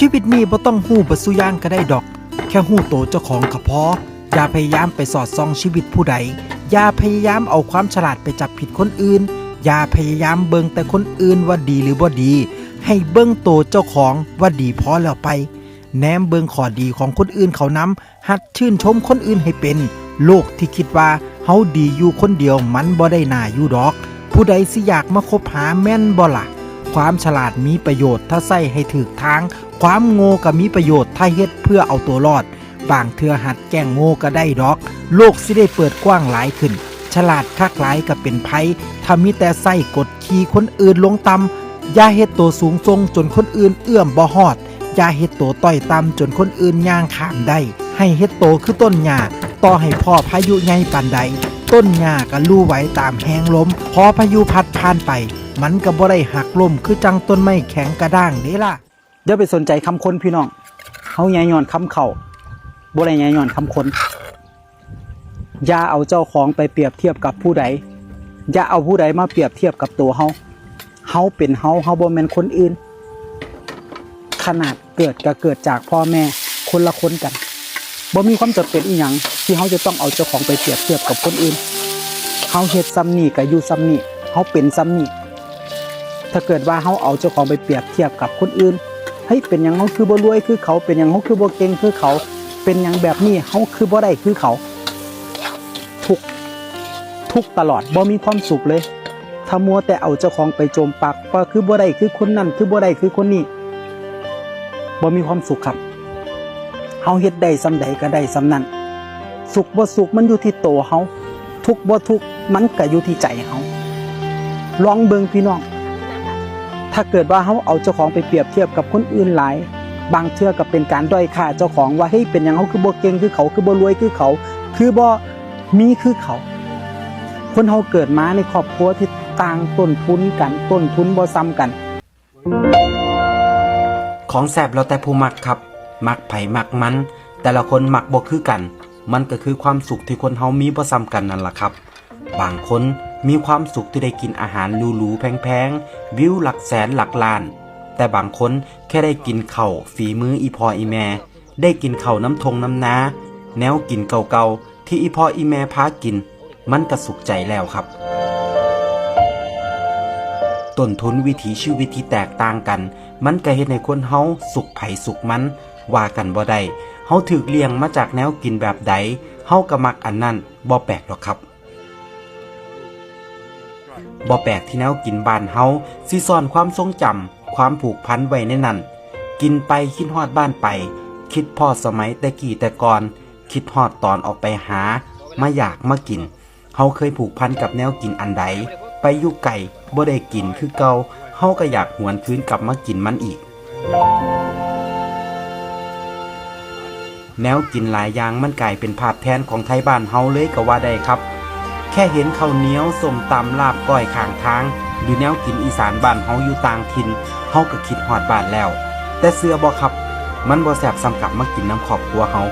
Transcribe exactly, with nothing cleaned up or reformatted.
ชีวิตนี้บ่ต้องฮู้เบิดซุอย่างก็ได้ดอก แค่ฮู้โตเจ้าของก็พอ อย่าพยายามไปสอดส่องชีวิตผู้ใด อย่าพยายามเอาความฉลาดไปจับผิดคนอื่น อย่าพยายามเบิ่งแต่คนอื่นว่าดีหรือบ่ดี ให้เบิ่งโตเจ้าของว่าดีพอแล้วไป แนมเบิ่งข้อดีของคนอื่นเขานำ หัดชื่นชมคนอื่นให้เป็น โลกที่คิดว่าเฮาดีอยู่คนเดียวมันบ่ได้น่าอยู่ดอก ผู้ใดสิอยากมาคบหาแม่นบ่ล่ะ ความฉลาดมีประโยชน์ถ้าใช้ให้ถูกทาง ความโง่ก็มีประโยชน์ถ้าเฮ็ดเพื่อเอาตัวรอด บางเทื่อหัดแกล้งโง่ก็ได้ดอก โลกสิได้เปิดกว้างหลายขึ้น ฉลาดคักหลายก็เป็นภัย ถ้ามีแต่ใช้กดขี่คนอื่นลงต่ำ อย่าเฮ็ดโตสูงส่งจนคนอื่นเอื้อมบ่ฮอด อย่าเฮ็ดโตต้อยต่ำจนคนอื่นย่างข้ามได้ ให้เฮ็ดโตคือต้นหญ้า ต่อให้พ้อพายุใหญ่ปานใด ต้นหญ้าก็ลู่ไหวตามแฮงลม พอพายุพัดผ่านไป มันก็บ่ได้หักล้มคือจั่งต้นไม้แข็งกระด้างเด้ล่ะ อย่าไปสนใจคำคนพี่น้อง เฮาใหญ่ย้อนคำเขา บ่ได้ใหญ่ย้อนคำคน อย่าเอาเจ้าของไปเปรียบเทียบกับผู้ใด อย่าเอาผู้ใดมาเปรียบเทียบกับตัวเฮา เฮาเป็นเฮา เฮาบ่แม่นคนอื่น ขนาดเกิดก็เกิดจากพ่อแม่คนละคนกัน บ่มีความจำเป็นอีหยังที่เฮาจะต้องเอาเจ้าของไปเปรียบเทียบกับคนอื่น เฮาเฮ็ดส่ำนี้ก็อยู่ส่ำนี้ เฮาเป็นส่ำนี้ ถ้าเกิดว่าเฮาเอาเจ้าของไปเปรียบเทียบกับคนอื่น เฮ้ย เป็นหยังเฮาคือบ่รวยคือเขา เป็นหยังเฮาคือบ่เก่งคือเขา เป็นหยังแบบนี้เฮาคือบ่ได้คือเขา ทุกข์ ทุกข์ตลอด บ่มีความสุขเลย ถ้ามัวแต่เอาเจ้าของไปโจมปลัก ว่าคือบ่ได้คือคนนั้น คือบ่ได้คือคนนี้ บ่มีความสุขครับ เฮาเฮ็ดได้ส่ำใดก็ได้ส่ำนั้น สุขบ่สุขมันอยู่ที่โตเฮา ทุกข์บ่ทุกข์มันก็อยู่ที่ใจเฮา ลองเบิ่งพี่น้อง ถ้าเกิดว่าเฮาเอาเจ้าของไปเปรียบเทียบกับคนอื่นหลาย บางเทื่อก็เป็นการด้อยค่าเจ้าของ ว่า เฮ้ย เป็นหยังเฮาคือบ่เก่งคือเขา คือบ่รวยคือเขา คือบ่มีคือเขา คนเฮาเกิดมาในครอบครัวที่ต่างต้นทุนกัน ต้นทุนบ่ส่ำกัน ของแซ่บแล้วแต่ผู้มักครับ มักไผมักมัน แต่ละคนมักบ่คือกัน มันก็คือความสุขที่คนเฮามีบ่ส่ำกันนั่นล่ะครับ บางคนมีความสุขที่ได้กินอาหารหรูๆแพงๆ วิวหลักแสนหลักล้าน แต่บางคนแค่ได้กินข้าวฝีมืออีพ่ออีแม่ ได้กินข้าวนำท่งนำนา แนวกินเก่าๆที่อีพ่ออีแม่พากิน มันก็สุขใจแล้วครับ ต้นทุนวิถีชีวิตที่แตกต่างกัน มันก็เฮ็ดให้คนเฮาสุขไผสุขมัน ว่ากันบ่ได้ เฮาถูกเลี้ยงมาจากแนวกินแบบใด เฮาก็มักอันนั้น บ่แปลกดอกครับ บ่แปลกที่แนวกินบ้านเฮาสิซ่อนความทรงจำ ความผูกพันไว้ในนั้น กินไปคิดฮอดบ้านไป คิดพ้อสมัยแต่กี้แต่ก่อน คิดฮอดตอนออกไปหา มาอยากมากิน เฮาเคยผูกพันกับแนวกินอันใด ไปอยู่ไกลบ่ได้กินคือเก่า เฮาก็อยากหวนคืนกลับมากินมันอีก แนวกินหลายอย่างมันกลายเป็นภาพแทนของไทบ้านเฮาเลยก็ว่าได้ครับ แค่เห็นข้าวเหนียว ส้มตำ ลาบก้อยข้างทาง หรือแนวกินอีสานบ้านเฮาอยู่ต่างถิ่น เฮาก็คิดฮอดบ้านแล้ว แต่เชื่อบ่ครับ มันบ่แซ่บส่ำกลับมากินนำครอบครัวเฮา